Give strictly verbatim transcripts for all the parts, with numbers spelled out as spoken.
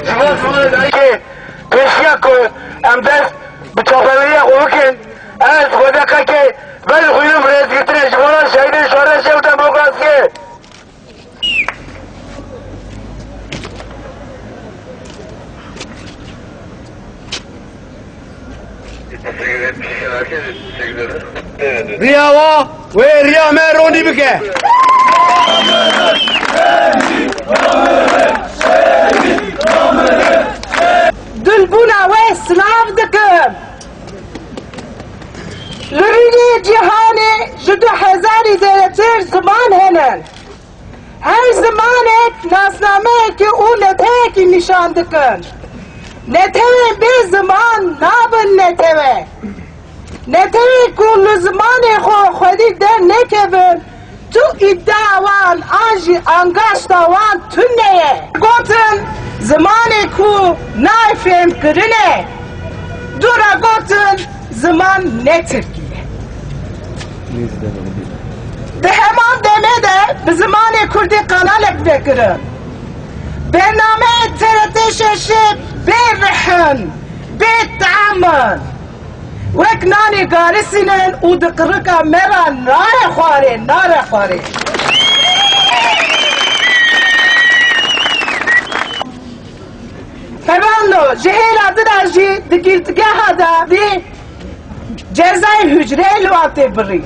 Ji bo zimanê dayikê pêşiya ku em dest bi çapeweriyê xwe bikin, ez xwe de qekê vedixwînim rêzgirtinê ji bona şehîdên şoreşê û demokrasiyê. Riya wa wê riya me ronî bike. Dilbûna we silav dikim. Li rûyê cîhanê ji du hezarî zêdetir ziman hene. Her zimanek nasnameyekî û netewekî nîşan dikin. Netewên bê ziman nabin netewe. Netewên ku li zimanê xwe xwedî dernekevin, tu îdia wan an jî angaşta wan tune ye. Gotin, zimanê ku nayê fêhmkirinê. Dû re gotin, ziman ne tirkî ye. Di heman demê de bi zimanê kurdî kanalek vekirin. Bernameyê T R T şeşê bê rih in, bê team in. Wek nanê garisînin û di qirika me re nare xwarê, nare xwarê. Hevano, ji hêla din re jî di girtgeha de vî cezayê hucreyê li wan tê birîn.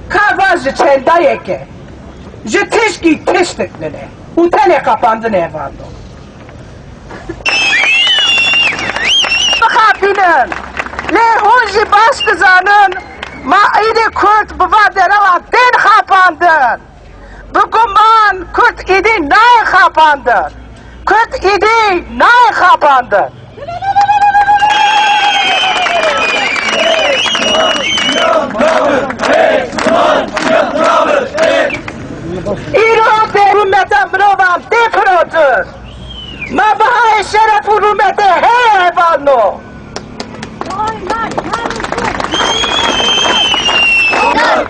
Ka va ji çendayeke, ji tişkî tiştik nine û tenê qapandin hevano. Bixapînin, lê hûn jî baş dizanin, ma îdî Kurd bi va derewa tên xapandin. Bi guman Kurd îdî nayê xapandin. Kurd îdî nayê xapandin. Îro dê rûmeta mirovan tê firotin. Ma bihayê şeref û rûmetê heye hevalno.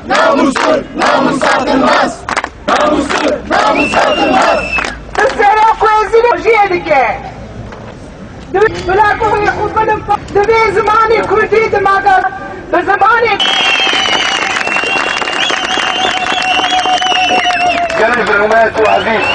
Namus Kurd, namus satılmaz. Namus Kurd, namus satılmaz. Serok Wezîr jiyê dike. Bila ku xwe bilim, divê zimanê kurdî di maga, bi zimanê. Gelin bi rûmet û ezîz.